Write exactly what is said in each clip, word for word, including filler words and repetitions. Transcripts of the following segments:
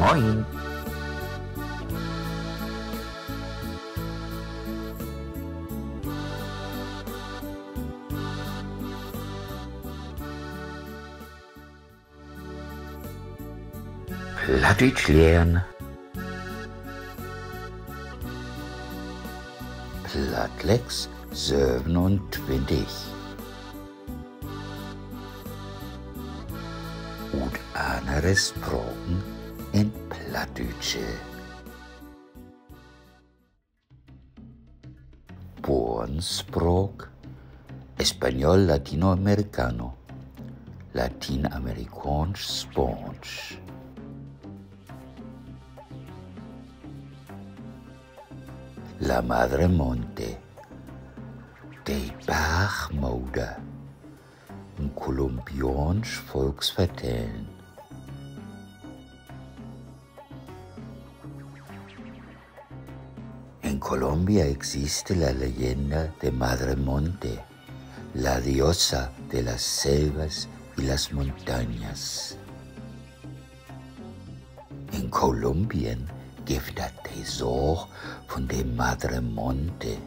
Moin. Plattdüütsch lehren. Plattlex sövenuntwintig. Ut annere Spraken in Plattdüütsche. Boornspraak: Español latinoamericano, latienamerikaansch Spaansch. La Madre Monte, de Bargmoder, en kolumbiaansch Volksvertellen. En Colombia existe la leyenda de Madre Monte, la diosa de las selvas y las montañas. In Kolumbien gifft dat de Saag vun de Madre Monte,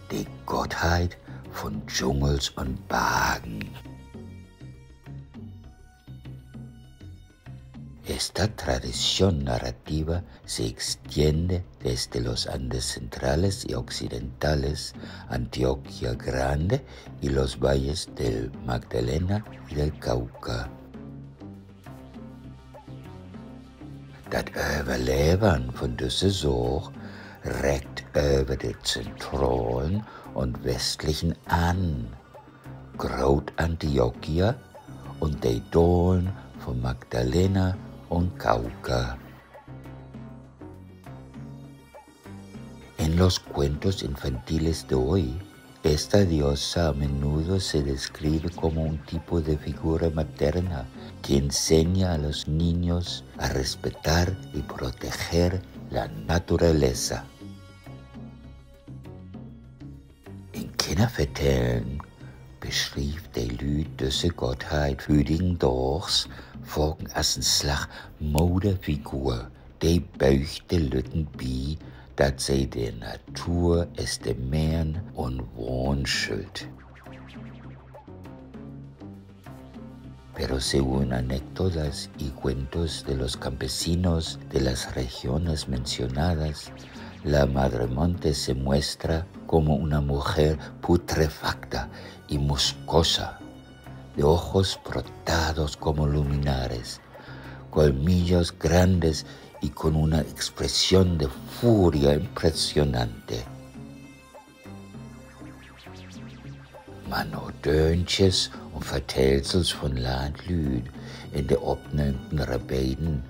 de Gottheit vun Dschungels un Bargen. Esta tradición narrativa se extiende desde los Andes centrales y occidentales, Antioquia Grande y los valles del Magdalena y del Cauca. Dat Överlevern vun düsse Saag reckt över de zentralen un westlichen Anden, Groot-Antioquia un de Dalen vun Magdalena un Cauca. En los cuentos infantiles de hoy, esta diosa a menudo se describe como un tipo de figura materna que enseña a los niños a respetar y proteger la naturaleza. In Kinnervertellen beschrievt de Lüüd düsse Gottheit hüdigendaags faken as en Slag Moderfigur, de böögt de Lütten bi, dat se de Natur estimeren un wahrschütt. Pero según anécdotas y cuentos de los campesinos de las regiones mencionadas, la Madre Monte se muestra como una mujer putrefacta y muscosa, de ojos brotados como luminares, colmillos grandes y con una expresión de furia impresionante. Man na Dööntjes un Vertellsels vun Landlüüd in de opnöömten Rebeden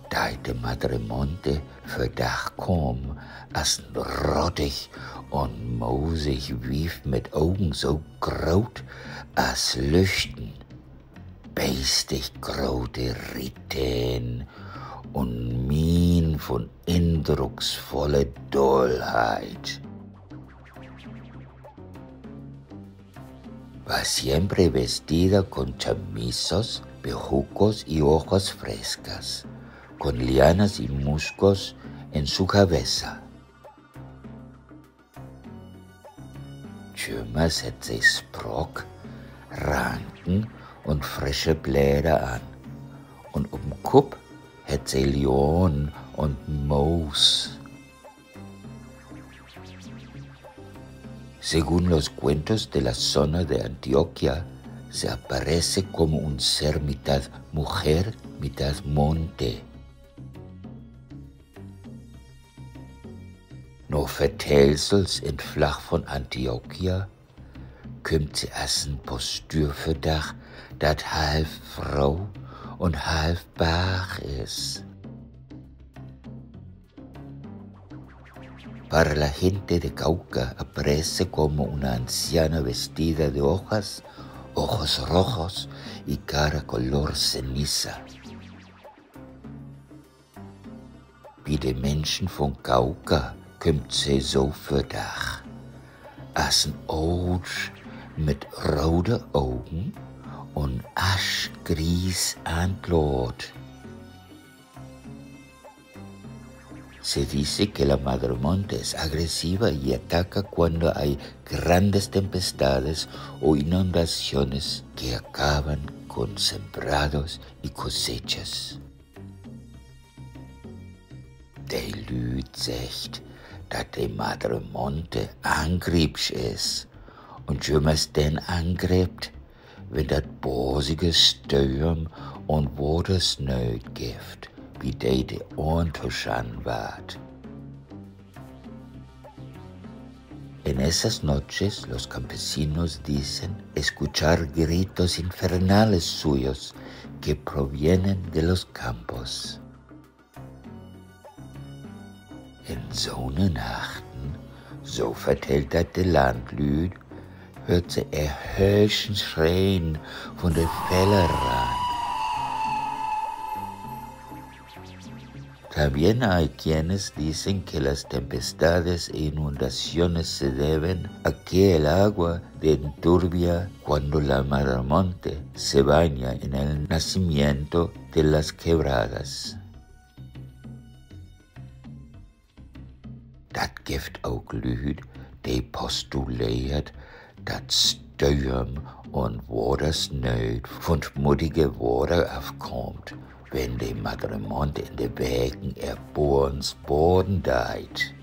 deit de Madre Monte vördag kamen as en rottig un mosig Wief mit Ogen so groot as Lüchten, beestig grote Rietähn un Mien vun indrucksvolle Dollheit. Va siempre vestida con chamisos, bejucos y hojas frescas, con lianas y musgos en su cabeza. Jümmers hett se Sprock, Ranken un frische Bläder an, un op'n Kopp hett se Lianen un Moos. Según los cuentos de la zona de Antioquia, se aparece como un ser mitad mujer, mitad monte. Na Vertellsels in't Flach vun Antioquia kümmt se as en Postüür vördag, dat half Fro un half Barg is. Para la gente de Cauca aparece como una anciana vestida de hojas, ojos rojos y cara color ceniza. Bi de Minschen vun Cauca kümmt se so vördag: as en Oolsch mit rode Ogen un aschgries Antlaat. Se dice que la madremonte es agresiva y ataca cuando hay grandes tempestades o inundaciones que acaban con sembrados y cosechas. De Lüüd seggt, dat de madremonte angriepsch is un jümmers denn angrippt, wenn dat basige Störm un Watersnööt gifft, bi de de Oorn toschannen warrt. En esas noches los campesinos dicen escuchar gritos infernales suyos que provienen de los campos. In so'ne Nachten, so vertellt dat de Landlüüd, höört se ehr hööschen Schreen vun de Feller ran. También hay quienes dicen que las tempestades e inundaciones se deben a que el agua de enturbia cuando la madremonte se baña en el nacimiento de las quebradas. Dat gifft ok Lüüd, de postuleert, dat Störm un Watersnööt vun 't muddige Water afkaamt, wenn de madremonte in de Beken ehr Boorns baden deit.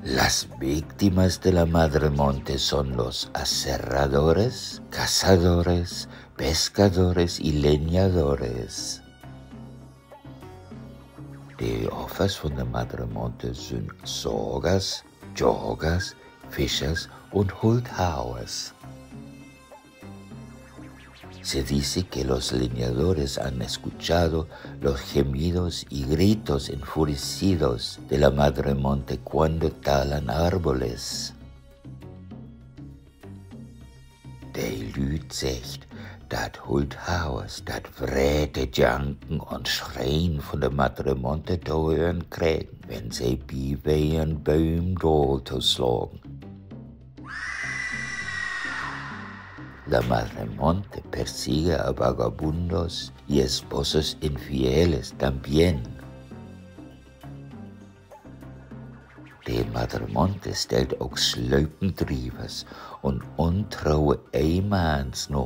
Las víctimas de la madremonte son los aserradores, cazadores, pescadores y leñadores. De Opfers vun de madremonte sünd Sagers, Jagers, Fischers un Holthauers. Se dice que los leñadores han escuchado los gemidos y gritos enfurecidos de la madremonte cuando talan árboles. De Lüüd seggt, dat Holthauers dat wrete Janken un Schreen vun de madremonte to hören kregen, wenn se bi weren Bööm daal to slagen. La madremonte persigue a vagabundos y esposos infieles también. De madremonte stellt ok Slöpendrievers un untroe Ehmanns na.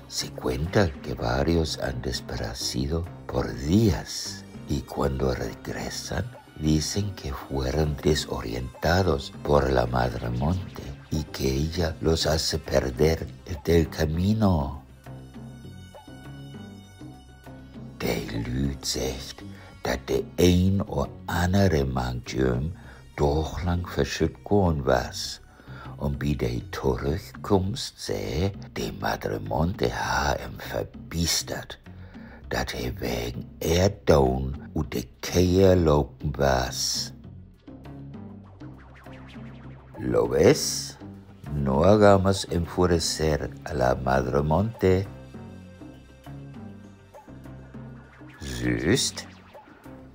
Se cuenta que varios han desaparecido por días y cuando regresan dicen que fueron desorientados por la madremonte y que ella los hace perder del camino. De Lüüd seggt, dat de een or annere mank jüm daaglang verschütt gahn was. Un bi de Torüchkumst sä de madremonte, harr em verbiestert, dat he wegen ehr Doon ut de Keer lopen was. ¿Lo ves? No hagamos enfurecer a la madremonte. Sühst,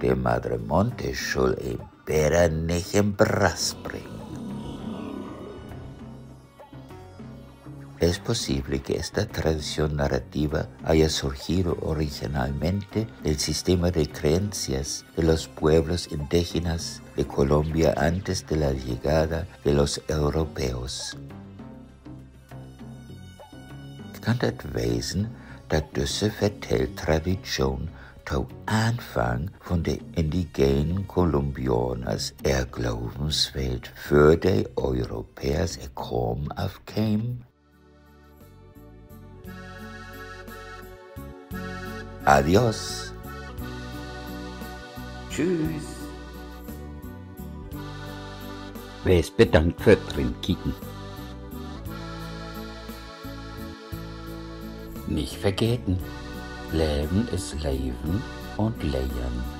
de madremonte schull em beter nich in Brast bringen. Es posible que esta tradición narrativa haya surgido originalmente del sistema de creencias de los pueblos indígenas de Colombia antes de la llegada de los europeos. Kann dat wesen, dat düsse Vertelltradition to Anfang vun de indigenen Kolumbianers ehr Glövenswelt för de Europäers ehr Kraam afkeem? Adios. Tschüss. Wees bedankt för't Rinkieken. Nich vergeten: Leven is Leven un Lehren.